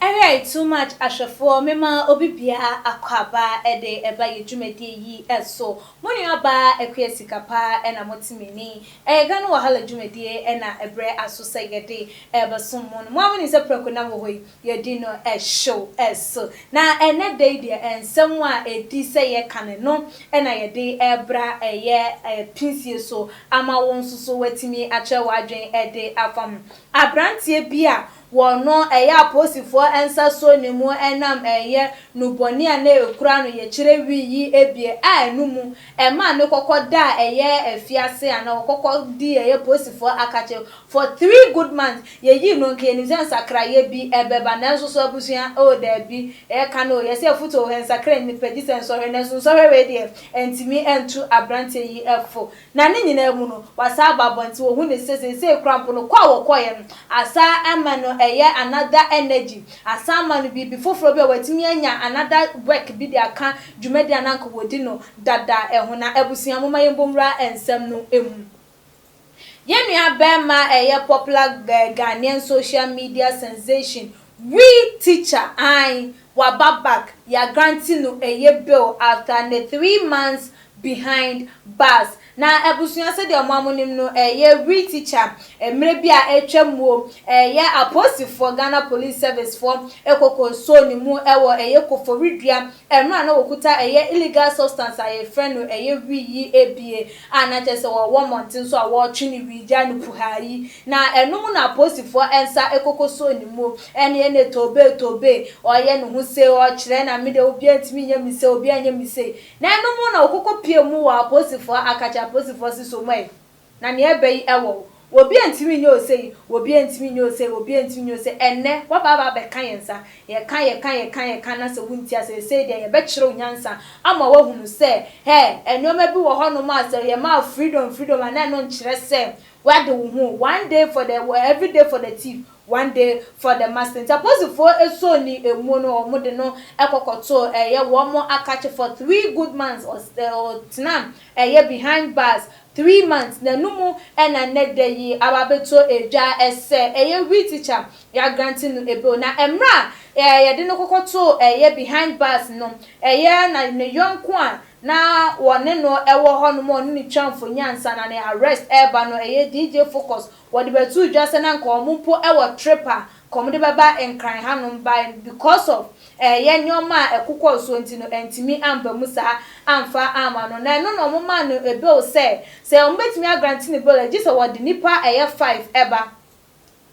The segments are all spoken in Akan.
Ɛyɛ too much. Ahwɛfoɔ, mema obi biara akɔ aba de ɛba yɛ dwumadie yi so. Mo nua baa Akua Sika Paa ɛna mote m'ani. Ɛyɛ Ghana Wahala dwumadie ɛna ɛbrɛ aso sɛ yɛde ɛbɛsom mo no. Mo a monim sɛ prɛko nam wɔ hɔ yi, yɛdi no ɛhyew ɛso. Na ɛnɛ da yi deɛ, nsɛm a ɛdi sɛ yɛka ne no ɛna yɛde ɛbra ɛyɛ pinsie so ama wo nso so watumi akyerɛ w'adwene ɛde afa ho. Aberanteɛ bi a wɔno ɛyɛ apolisifoɔ nsa so ne mu ɛnam ɛyɛ nubɔne a na ekura no yɛkyerɛ wii yi ebie a ɛno mu ɛmaa ne kɔkɔ da a ɛyɛ afiase ana ɔkɔkɔ di ɛyɛ polisifoɔ akakyɛ for 3 good months. Yɛyi no nka yɛnim sɛ nsakraeɛ bi ɛbɛba, nanso so abusua o, daabi, ɛyɛ no yɛsɛ afutuo hɛ nsakra nipa gyi sɛ nsɔhwɛ, nanso nsɔhwɛ wei deɛ ɛntumi ɛntu aberanteɛ yi ɛfo. Na ne nyinaa mu no, wasa aba abɔnten. Ohun ne sɛ seesei kura mpo no kɔ a wɔkɔɛ no asa ama no ɛyɛ another energy, asa ama no biribi foforɔ bi a watumi anya another work bi de aka dwumadi ananka wɔdi no dada ɛho. Na abusua, moma yɛn bɔ nwura nsɛm no emu. Yɛn nua bɛrima ɛyɛ popular Ghanaian social media sensation Wee Teacher an waba back. Yɛ grant no ɛyɛ bail after ne 3 months behind bars. Na abusua, sɛdeɛ ɔmo amonim no, ɛyɛ Wee Teacher, mmerɛ bi a atwa mu, ɛyɛ apolisifoɔ, Ghana Police Service foɔ ɛkɔkɔ so ne mu ɛwɔ ɛyɛ Koforidua mmerɛ a na wɔkuta ɛyɛ illegal substance a yɛfrɛ no ɛyɛ wii yi ebie a na kyerɛ sɛ wɔwɔ mmɔnten so a wɔretwe ne wii gya ne puhaa yi. Na ɛnum na apolisifoɔ nsa ɛkɔkɔ so ne mu ɛne tobe tobe ɔyɛ ne ho se ɔkyerɛ na mi de obiara ntumi nyɛ mi se, obiara nyɛ mi se. Na ɛnum na ɔkɔkɔ pie mu wɔ apolisifoɔ akakyɛ. Apolisifoɔ si so mu ɛ na nea ɛbɛ yi ɛwɔ obi ntumi nyɛ ose yi, obi ntumi nyɛ ose, obi ntumi nyɛ ose. Ɛnɛ waba aba abɛka yɛn nsa, yɛka yɛka yɛka yɛka na sɛ wunti ase sɛ deɛ yɛbɛkyerɛw nyansa ama wahunu sɛ hɛ nneɛma bi wɔ hɔnom a sɛ yɛma freedom freedom a, na ɛno nkyerɛ sɛ wade wo ho. One day for the every day for the thief, one day for the master. Nti apolisifoɔ eso ni emu no, wɔn de no ɛkɔkɔto ɛyɛ wɔn akakye for 3 good months. Ɔtena ɛyɛ behind bars 3 months. N'anum ɛna nnɛ da yi aba abɛto edwa ɛsɛ ɛyɛ Wee Teacher yɛa grant no bail. Na mmerɛ a yɛde no kɔkɔto ɛyɛ behind bars no, ɛyɛ na ne yɔnko a na wɔne no ɛwɔ hɔnom a ɔne ne twa mfonyin ansa na ne arrest ɛreba no, ɛyɛ DJ Focus, wɔde bɛtu dwa sɛ na nka wɔn mpo ɛwɔ trip a kɔm de bɛba Nkran hanom by because of ɛyɛ nneɛma a ɛkokɔ so nti no ɛntumi amba mu saa amfa ama no. Na ɛno na wɔn maa no bail sɛ wɔn bɛtumi a grant ne bail agye sɛ wɔde nipa ɛyɛ five ɛba,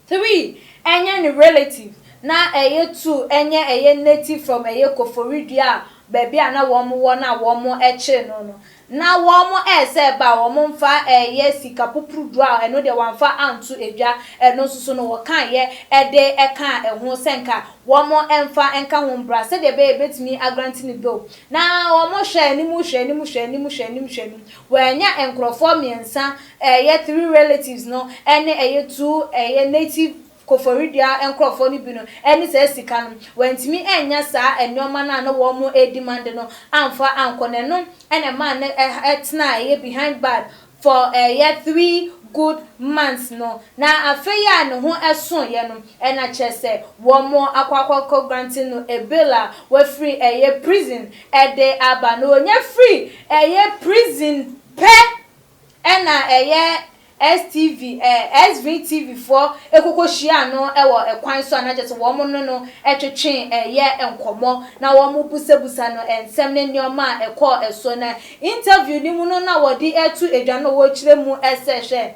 three ɛnyɛ ne relative na ɛyɛ two ɛnyɛ ɛyɛ native from ɛyɛ Koforidua a baabi a na wɔn wɔ na wɔn ɛkyere no. Na wɔn ɛsɛ ba wɔn mfa ɛyɛ sika pupurudu a ɛno deɛ wɔamfa anto edwa. Ɛno nso so no wɔka yɛ ɛde ɛka ɛho sɛ nka wɔn ɛmfa ɛnka ho mbra sɛdeɛ ɛbɛyɛ ebetumi a grant ne bail. Na wɔn hwɛ anim, hwɛ anim, hwɛ anim, hwɛ anim, hwɛ anim, wɔanya nkurɔfoɔ mmiɛnsa, ɛyɛ three relatives no ɛne ɛyɛ two ɛyɛ native Koforidua nkurɔfoɔ no bi no ɛne saa sika no. Wɔntumi ɛnya saa nneɛma no a na wɔn demand no amfa ankɔ. N'ano ɛna ɛmaa no ɛtena ɛyɛ behind bar for ɛyɛ 3 good months no. Na afei a ne ho ɛso yɛ no, ɛna kyerɛ sɛ wɔn akɔ akɔkɔ granting no a bail a wafiri ɛyɛ prison ɛde aba. Na onye firi ɛyɛ prison pɛ ɛna ɛyɛ STV SVTV foɔ ekoko hyia no ɛwɔ ɛkwan so a na kyerɛ sɛ wɔn no ɛtwetwe ɛyɛ nkɔmɔ na wɔn busabusa no nsɛm ne nneɛma a ɛkɔɔ ɛso. Na interview ne mu no na wɔde ɛto edwa no, wɔrekyerɛ mu ɛsɛ hwɛ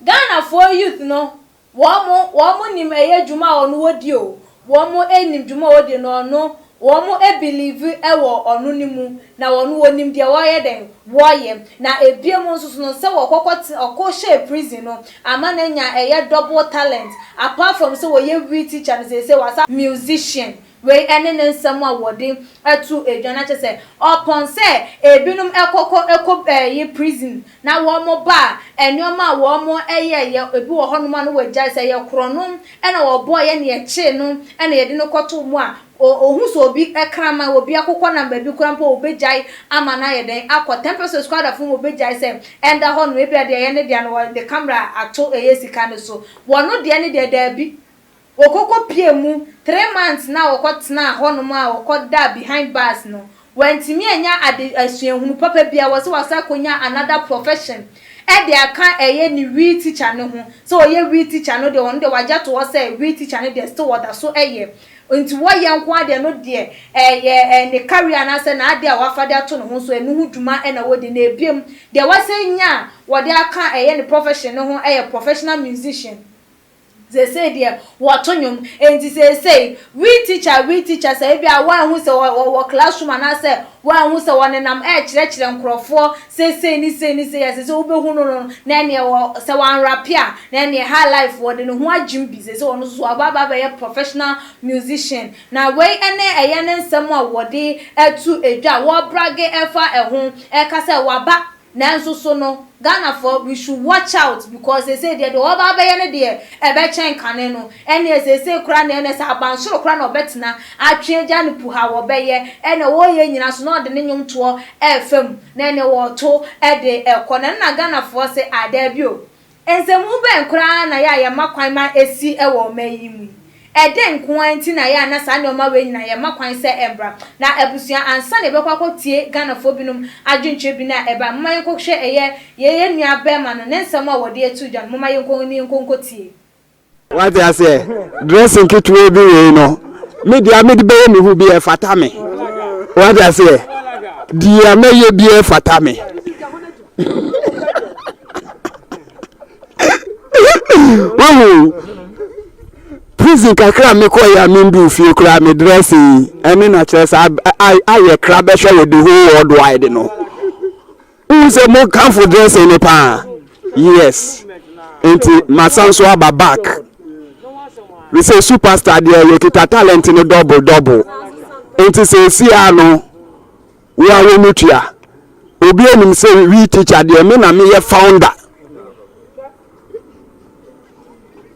Ghanafoɔ youth no, wɔn nim ɛyɛ dwuma a ɔno wɔdi o, wɔn nim dwuma a wɔdi no, ɔno wɔn believe ɛwɔ ɔno ne mu na wɔn wɔnim deɛ wɔyɛ dɛn wɔyɛ. Na ebiem nso so no sɛ wɔkɔkɔ te ɔkɔ hyɛ prison no ama na nya ɛyɛ double talent. Apart from sɛ wɔyɛ wee teacher no, sɛ wasa musician. Wei ɛne ne nsɛm a wɔde ɛto edwa na kyerɛ sɛ ɔpɔn sɛ ebinom ɛkɔkɔ ɛkɔ ɛyɛ prison na wɔn ba a, nneɛma a wɔn ɛyɛ yɛ ebi wɔ hɔnom a no wɔagyae sɛ yɛ korɔnom ɛna wɔbɔ yɛ ne yɛkyee no ɛna yɛde no kɔto mu a ohun sɛ obi ɛkraman obi akokɔ nam baabi kora mpo obegyae ama no ayɛ dɛn akɔ 10% squad fo mu, obegyae sɛ ɛnda hɔ no ebi adeɛ ɛyɛ ne deɛ no wɔde camera ato ɛyɛ sika no so wɔn deɛ ne deɛ daabi. Wɔkɔkɔ pie mu 3 months na wɔkɔtenaa hɔnom a wɔkɔdaa behind bars no, wɔntumi anya ade asuahunu papa bi a wɔsɛ wɔasa akɔnya another profession ɛde aka ɛyɛ ne wee teacher ne ho sɛ ɔyɛ wee teacher no deɛ, ɔno deɛ wagye to hɔ sɛ wee teacher no deɛ, still wɔda so ɛyɛ. Nti wɔyɛ nko adeɛ no deɛ, ɛyɛ ne career anaasɛ n'adeɛ a wafa de ato ne ho so, ɛno ho dwuma ɛna wɔdi. Na ebiem deɛ wɔsɛ nya a wɔde aka ɛyɛ ne profession ne ho, ɛyɛ professional musician. Seesei deɛ wɔto nnwom. Nti seesei wee teacher, wee teacher, sɛ ebi a wɔahu sɛ wɔwɔ classroom anaasɛ wɔahu sɛ wɔnenam ɛɛkyerɛkyerɛ nkurɔfoɔ seesei ne sei ne sei yɛ sɛ wobɛhu no na ɛneɛ wɔ sɛ wɔanrap a, na ɛneɛ high life wɔde ne ho agyim bi. Seesei wɔn nso so aba aba abɛyɛ professional musician. Na wei ɛne ɛyɛ ne nsɛm a wɔde ɛto edwa a wɔbrag ɛfa ɛho ɛka sɛ waba. Nanso so no, Ghanafoɔ, we should watch out because sese deɛ ɔba abɛyɛ no deɛ, ɛbɛkyɛn kane no. Ɛne sese kora na ɛne sɛ abansoro kora na ɔbɛtena atwe agya ne puha wɔbɛyɛ. Ɛna wɔyɛ nyina so na ɔde ne nnwomtoɔ ɛɛfam na ɛne wɔɔto ɛde ɛkɔ na ɛna Ghanafoɔ sɛ adaa bio. Nsɛmhu bɛn koraa na yɛ a yɛma kwan ma esi ɛwɔ ɔman yi mu yi? Ɛdɛn nko ara nti na yɛ a na saa nneɛma wei nyinaa yɛma kwan sɛ ɛmbra? Na abusua, ansa na yɛbɛkɔ akɔtie Ghanafoɔ binom adwentwerɛ bi no a ɛba, moma yɛnkɔhwɛ ɛyɛ yɛyɛ nua bɛrima no ne nsɛm a wɔde ato dwa no. Moma yɛnkɔ ne yɛnkɔ nkɔtie. Wate aseɛ? Dressing ketewa bi wei no, me deɛ mede bɛyɛ me ho bi ɛfata me. Wate aseɛ? Deɛ mɛyɛ bi ɛfata me. Wahu prison kakra a mekɔyɛ a menduu fie koraa, me dressing ɛne na kyerɛ sɛ ayɛ kra bɛhwɛ wɔ the whole world wide no. Wohu sɛ mo kamfo dressing ne paa. Yes, nti masan so aba back. Me sɛ superstar deɛ, yɛkita talent no double double. Nti sɛ esi a no wo a wo mu tua obi anim sɛ wee teacher deɛ, me na meyɛ founder.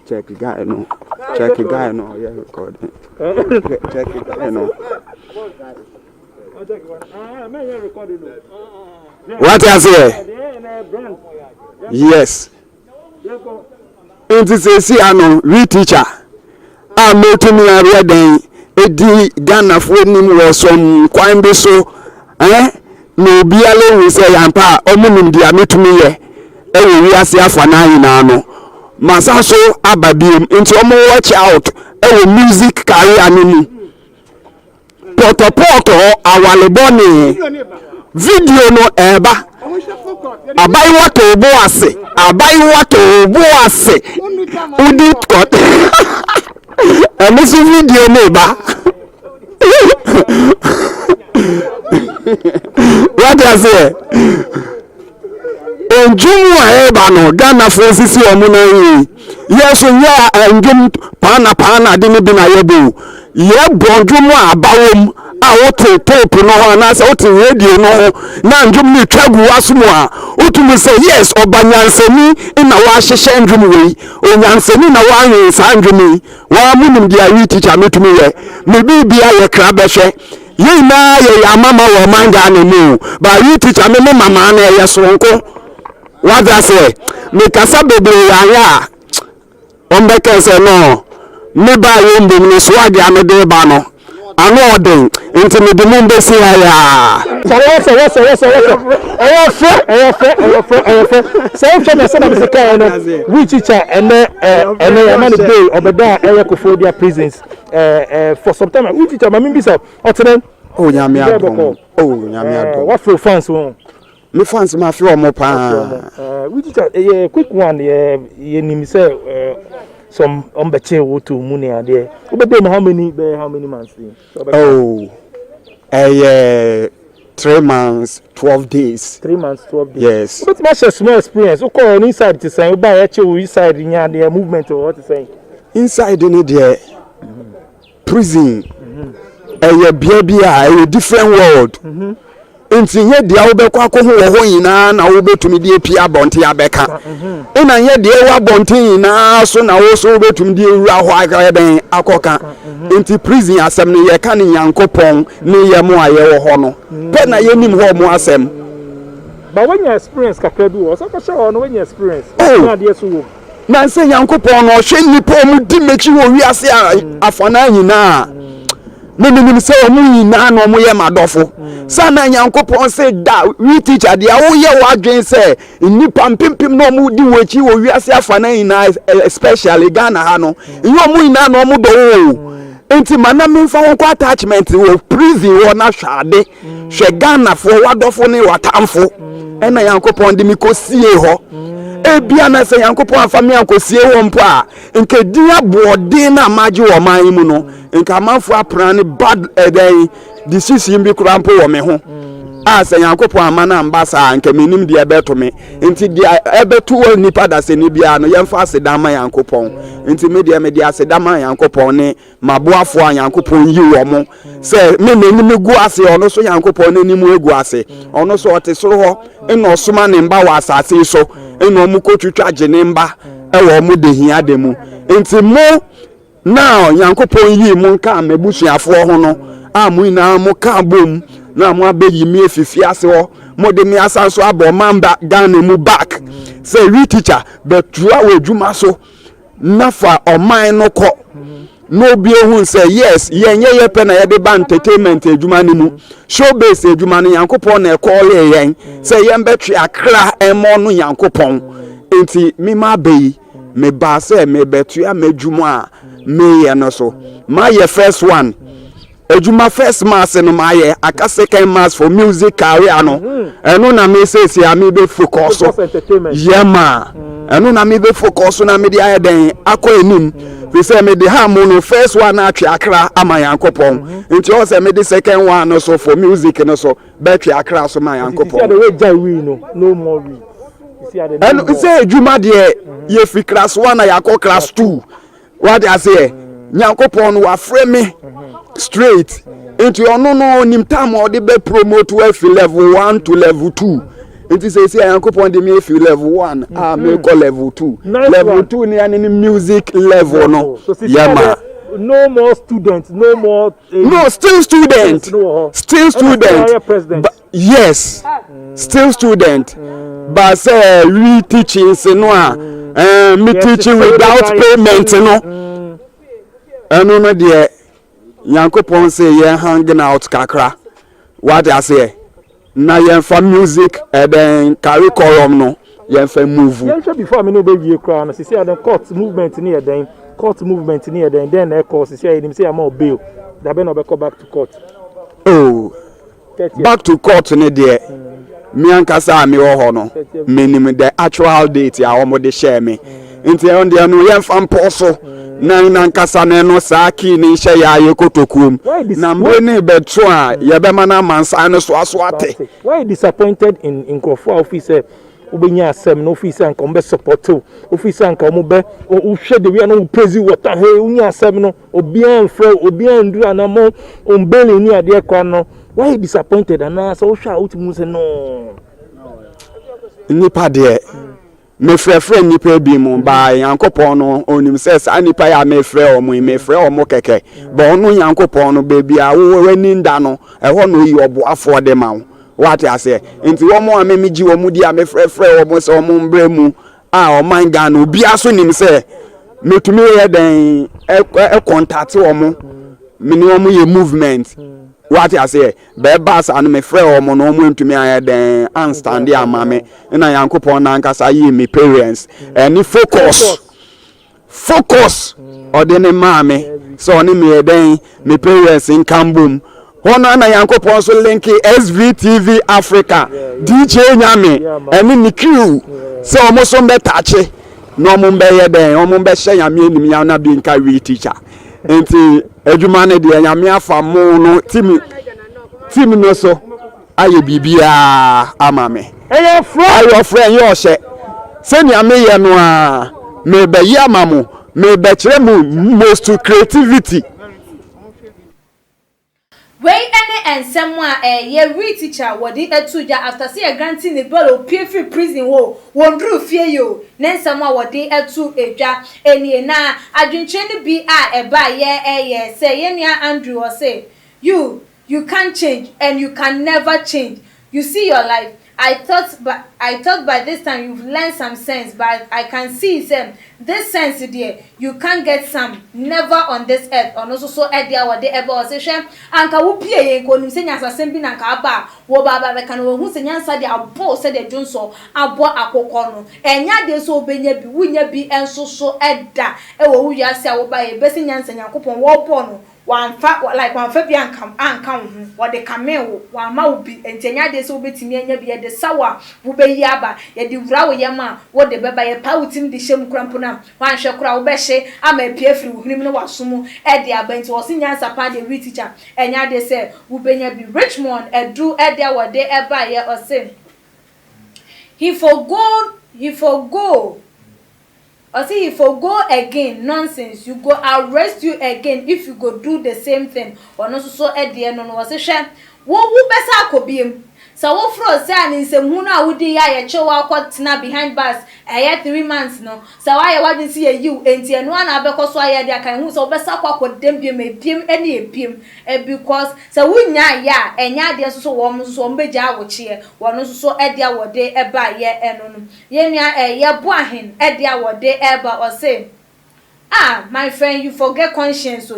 Check guy no, check guy no, ɔyɛ recording. Check guy no. Wate aseɛ? Yes, nti sɛsi ano wee teacher a mɛtumi areɛ dɛn ɛdi Ghanafoɔ anim wɔ sɔm kwan bi so na obiara ehu sɛ yampa a ɔmo nim deɛ metumi yɛ ɛwɔ wiase afa naa nyinaa no. Masa so aba biom, nti ɔmo watch out ɛwɔ music career no mu. Pɔtɔpɔtɔ awalebɔne video no ɛɛba. Abayewa to bo ase, abayewa to bo ase, wodi kɔ ɛno so video no ba. Wate aseɛ? Ndwom a ɛreba no, Ghanafoɔ sisi wɔn nan yie. Yɛn nso nyɛ ndwom paana paana de ne bi na yɛbɔ o. Yɛbɔ ndwom a aba wɔ mu a wote tape no ho anaasɛ wote radio no ho na ndwom no twa gu w'aso mu a, wotumi sɛ yes, ɔba nyansani na wahyehyɛ ndwom wei, onyansani na wanwen saa ndwom yi. Wɔn a munim deɛ wee teacher metumi yɛ me biribia yɛ kra bɛhwɛ. Yɛn nyinaa yɛyɛ amama wɔ ɔman Ghana mu o, ba wee teacher me mama no ɛyɛ soronko. Wate aseɛ? Mekasa bebree ayɛ a wɔn bɛka sɛ no me ba yɛ mbom no swag a mede ba no ano ɔden, nti mede mu mbɛsi ha yaa. Sɛ wɔsɛ wɔsɛ wɔsɛ wɔsɛ, ɛyɛ fɛ, ɛyɛ fɛ, ɛyɛ fɛ, ɛyɛ fɛ. Sɛ wohwɛ na sɛ na mese kaeɛ no, wee teacher ɛnɛ ɛnɛ yɛma no bail, ɔbɛda a ɛyɛ Koforidua prisons ɛ ɛ for some time. Wee teacher, maame bisa ɔtene. Oh, Nyame adom. Oh, Nyame adom. Wafro fans wɔn. Me fans ma fi wɔn paa. Wee teacher, ɛyɛ quick one. Yɛ yɛnim sɛ some ɔmbɛkye wo to mu ne adeɛ wobɛdɛ mu how many, bɛyɛ how many months ni? Oh, ɛyɛ 3 months 12 days. 3 months 12 days. Yes. Wobɛtumi ahyɛ small experience, wokɔɔ no inside te sɛn? Wobaa yɛkye wo inside nya adeɛ, movement wɔ hɔ te sɛn? Inside ne deɛ, prison ɛyɛ bea bi a ɛyɛ different world, nti nyɛ deɛ wobɛkɔ akɔho wɔ hɔ nyinaa na wobɛtumi de apue abɔnten abɛka, ɛna nyɛ deɛ ɛwɔ abɔnten nyinaa so na wo so wobɛtumi de awura hɔ akɔyɛ dɛn akɔka. Nti prison asɛm no, yɛka ne Nyankopɔn ne yɛ mo a yɛwɔ hɔ no pɛ na yɛnim hɔ mo asɛm. But woanya experience kakra bi wɔ hɔ sɛ kɔhyɛ hɔ no, woanya experience. Oh. Wonya adeɛ so wɔ mu. Na sɛ Nyankopɔn no ɔhwɛ nnipa a wɔdi m'akyi wɔ wiase afanaa nyinaa a, me menim sɛ wɔn nyinaa na wɔyɛ m'adɔfo. Sɛ na Nyankopɔn se da we teacher deɛ woyɛ w'adwene sɛ nnipa mpempem na wɔdi w'akyi wɔ wiase afanaa nyinaa especially Ghana ha no, nyɛ wɔn nyinaa na wɔdɔ wo o. Nti ma na memfa wo nkɔ attachment wɔ prison hɔ na hwɛ ade. Hwɛ Ghanafoɔ w'adɔfo ne w'atamfo. Ɛna Nyankopɔn de me kɔsiee hɔ. Ebia na sɛ Nyankopɔn amfa me ankɔsie hɔ mpo a, nka din aboɔden no a magye wɔ ɔman yi mu no, nka amanfoɔ apra ne bad ɛdɛn decision bi koraa mpo wɔ me ho. A sɛ Nyankopɔn amma no amba saa a, nka mennim deɛ ɛbɛto me. Nti deɛ ɛbɛto wɔ nnipa dasani biara no, yɛmfa aseda mma Nyankopɔn. Nti me deɛ mede aseda ma Nyankopɔn ne m'aboafoɔ a Nyankopɔn yi wɔn sɛ me m'anim gu ase, ɔno nso Nyankopɔn n'anim egu ase. Ɔno nso ɔte soro hɔ na ɔsoma ne mba wɔ asase yi so na wɔn kɔtwitwa gye ne mba wɔ wɔn dehia de mu. Nti mo na Nyankopɔn yii mo nkaa m'abusuafoɔ ho no a mo nyinaa mo ka bom na mo abɛyi me afi fiase hɔ, mo de me asan so abɔ ɔman ba Ghana mu back sɛ wi teacher bɛtoa wɔ adwuma so na fa ɔman no kɔ na obi ehu sɛ yes yɛn yɛ yɛ pɛ na yɛde ba entertainment adwuma no mu show base adwuma no Nyankopɔn na ɛkɔɔlee yɛn sɛ yɛn bɛtwe akra ɛmɔ no Nyankopɔn nti mema abɛ yi mebaa sɛ mebɛtoa m'adwuma a meyɛ no so mayɛ first one Adwuma first mass no mayɛ aka second mass for music career no ɛno na me seesie a me bɛ focus so yɛ ma ɛno na me bɛ focus so na me de ayɛ dɛn akɔ anim fi sɛ me de ha mo no first one atwe akra ama Nyankopɔn nti ɔwɔ sɛ me de second one no so for music no so bɛtwe akra so ma Nyankopɔn. Ɛno sɛ adwuma deɛ yɛfiri class one na yɛakɔ class two. Wate aseɛ? Nyankopɔn no wafrɛ me straight. Nti ɔno no onim time a ɔde bɛ promote afi level one to level two. Nti sɛsi a Nyankopɔn de me afi level one a mhm. mekɔ level two. Level two ne ɛne ne music level no yɛ ma. No more students, no more. Uh, no, still student. Still student. But, Yes, still student. But sɛ we teachings no a, eh, me teaching without payment no. Ɛno no deɛ, Nyankopɔn sɛ yɛn hanging out kakra. Wate aseɛ? Na yɛmfa music ɛdɛn curriculum no yɛmfa move. Yɛnhwɛ before me ne wobɛwie koraa no, sisi adan court movement no yɛ dɛn? Court movement no yɛ dɛn? Dɛn na ɛkɔ? Sisi a yɛnim sɛ yɛama wo bail. Dabɛn na ɔbɛkɔ back to court? Oh, Back to court no deɛ, me ankasa a mewɔ hɔ no, menim the actual date a wɔde hyɛɛ me. Nti ɛno deɛ no yɛmfa mpɔ so na nankasa no ɛno saa key no nhyɛ yɛ ayɛ kotokuom. Na mmere no rebɛto a yɛbɛma no amansan no so aso ate. Why you disappointed in nkurɔfoɔ a wofii sɛ wobɛnya asɛm no wofii sɛ anka wɔbɛ support wo wofii sɛ anka wɔbɛ wohwɛ the way a na wo praise wɔ ta hey wonya asɛm no Obiara mfrɛ wo, obiara nduru anammɔn, unveiling ne adeɛ koraa no, woayɛ disappointed anaa sɛ wohwɛ a wotumi hu sɛ no. Nnipa deɛ, mefrɛfrɛ nnipa bi mu, baa Nyankopɔn no, onim sɛ saa nnipa yi a mefrɛ wɔn yi, mefrɛ wɔn kɛkɛ. Ba ɔno Nyankopɔn no, baabi a wo w'ani nda no, ɛhɔ na oyi ɔboafoɔ de ma wo. Wate aseɛ? Nti wɔn a me megye wɔn di a mefrɛfrɛ wɔn sɛ wɔn mbrɛ mu a ɔman Ghana obiara so nim sɛ metumi yɛ dɛn ɛkɔntate wɔn me ne wɔn yɛ movement wate aseɛ bɛɛba saa no mefrɛ wɔn no wɔn ntumi ayɛ dɛn anstande ama me na Nyankopɔn nankasa yii me parents ɛne focus Focus! Ɔde ne maa me sɛ ɔne me yɛ dɛn? Me parents nka mbom. Hɔ no na Nyankopɔn nso linke SVTV Africa, DJ Nyame ɛne ne crew sɛ ɔmo nso mbɛtakye na ɔmo mbɛyɛ dɛn? Ɔmo mbɛhyɛ Nyame animuonyam na bi nka we teacher. Nti adwuma no deɛ Nyame afa mo no team team no so. ayɛ biribiara ama me. Ɛyɛ ɔfrɛ. Ayɛ ɔfrɛ, ɛnyɛ ɔhyɛ. Sɛnea meyɛ no ara, merebɛyɛ ama mo, merebɛkyerɛ mo most creativity. Wei ne nsɛm a ɛyɛ we teacher wɔde ato dwa after sɛ yɛ grante ne bail opue firi prison hɔ o, wɔnduruu fie yɛ o, ne nsɛm a wɔde ato dwa nie. Na adwenkyerɛ no bi a ɛbaeɛ yɛ sɛ yɛn nua Andrew ɔse you You can't change and you can never change you see your life I thought but. I thought by this time you've learned some sense but I can see sɛ this sense deɛ you can't get some never on this earth ɔno nso so ɛdeɛ a wɔde ɛba ɔse hwɛ anka wo pie yɛ nka onim sɛ nyansasɛm bi na anka aba a wɔba aba bɛka no wahu sɛ nyansa deɛ abɔ wo sɛdeɛ dwonsɔ abɔ akokɔ no ɛnyɛ adeɛ sɛ wobɛnya bi wonya bi nso so ɛda ɛwɔ wo wiase a woba yɛ bɛsi nyansa Nyankopɔn wɔbɔ no Wamfa, like wamfa bi anka, anka wo ho. Wɔde kamee wo, wamma wo bi. Enti ɛnyɛ adeɛ sɛ wobɛtumi anya bi. Yɛde sa wo a, wobɛyi aba. Yɛde wura wo yam a, wode bɛba. Yɛpae wo tirim de hyɛ mu koraa mpo no a, woanhwɛ koraa a, wobɛhye ama apue afiri wo hwenem ne w'aso mu de aba. Enti wɔse nyansa paa deɛ, we teacher, ɛnyɛ adeɛ sɛ wobɛnya bi. Richmond Adu deɛ wɔde baeɛ, ɔse, He for go, he for go. Ɔse he for go again nonsense you go arrest you again if you go do the same thing ɔno nso so deɛ no no ɔse hwɛ wo wo bɛsa akɔ biem sɛ wo foro sɛ a ne nsɛmhunu a wodi yɛ a yɛkye wo akɔ tena behind bars ɛyɛ 3 months no sɛ woayɛ w'adwene sɛ yɛyi wo enti ɛno ara na abɛkɔ so ayɛ de aka ehu sɛ wobɛsa akɔ akɔ dɛm biem ebiem ɛne ebiem because sɛ wonyaa yɛ a ɛnyɛ adeɛ nso so wɔn nso so wɔn bɛgyaa wo kyeɛ wɔn nso so ɛdeɛ a wɔde ɛba yɛ ɛno no. Yɛn nua eh, yɛboa hen ɛde a wɔde ɛba ɔse ah my friend you forget conscience o,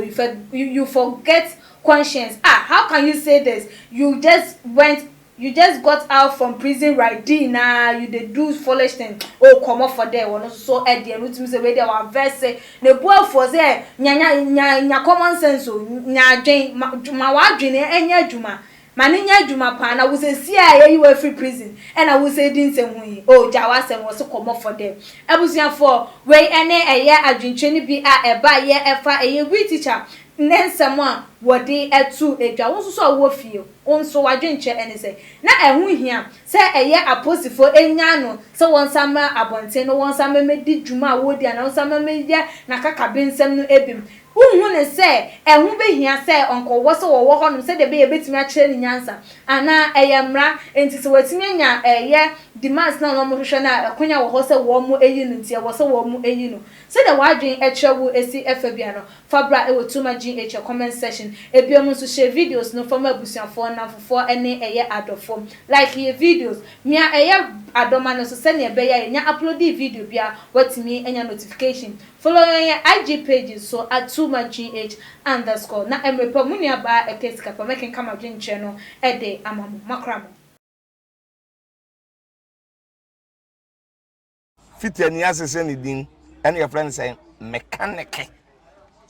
you forget conscience, ah, how can you say this? You just went, you just got out from prison right di na you dey do foolish thing. Oh, comot for there. Wɔn nso so ɛdeɛ no tumi sɛ wei deɛ wavɛse ne bu afuo sɛ nya nya nya nya common sense o, nya adwen ma ma w'adwene ɛnyɛ adwuma ma ne nyɛ adwuma paa na wosɛ si a yɛyi wo afiri prison ɛna wosɛ di nsɛm ho yi o gya w'asɛm wɔ so kɔmɔ for them. Abusuafoɔ, wei ɛne ɛyɛ adwentwe no bi a ɛba yɛ ɛfa ɛyɛ we teacher ne nsɛm a wɔde ɛto edwa. Wo nso so a wowɔ fie, wo nso w'adwenkyerɛ ɛne sɛ na ɛho hia sɛ ɛyɛ aposifoɔ enya no sɛ wɔn nsa mmra abɔnten no wɔn nsa mmɛmɛdi dwuma a wɔredi anaa wɔn nsa mmɛmɛyɛ n'akakabe nsɛm no ebim. Wonhu no sɛ ɛho behia sɛ ɔnkɔwɔ sɛ wɔwɔ hɔnom sɛdeɛ ɛbɛyɛ a ɛbɛtumi akyerɛ no nyansa? Anaa ɛyɛ mmara nti sɛ watumi anya ɛyɛ demands no a wɔhwehwɛ no a, ɛkonya wɔ hɔ sɛ wɔyi no nti ɛwɔ sɛ wɔyi no? Sɛdeɛ w'adwene kyerɛ wo si fa bia no, fa bra wɔ Tuma GH comment section. Ebiom nso, share videos no fa ma abusuafoɔ, nnamfofoɔ ne ɛyɛ adɔfoɔ. Like yɛ videos, mia ɛyɛ adɔma no so sɛdeɛ ɛbɛyɛ a yɛnya uploadi video biara woatumi anya notification. Follow yɛn yɛ IG page so at toomachgh underscore na mmerɛ pa mu nua baa ɛka sika pa mɛkenka m'adwenkyerɛ no de ama mo. Makora mo. Fiti ani ase sɛ ne din ɛne yɛfrɛ no sɛ mekaneke.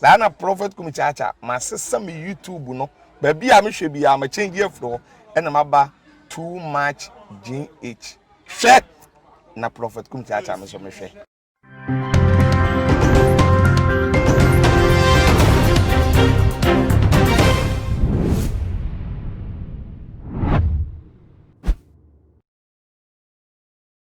Saa na Prophet Kumi Kyaakyaa masesa me YouTube no, baabi a mehwɛ biara makyɛngye afiri hɔ ɛna maba Too Much GH. Hwɛ na Prophet Kumi Kyaakyaa me nso mehwɛ.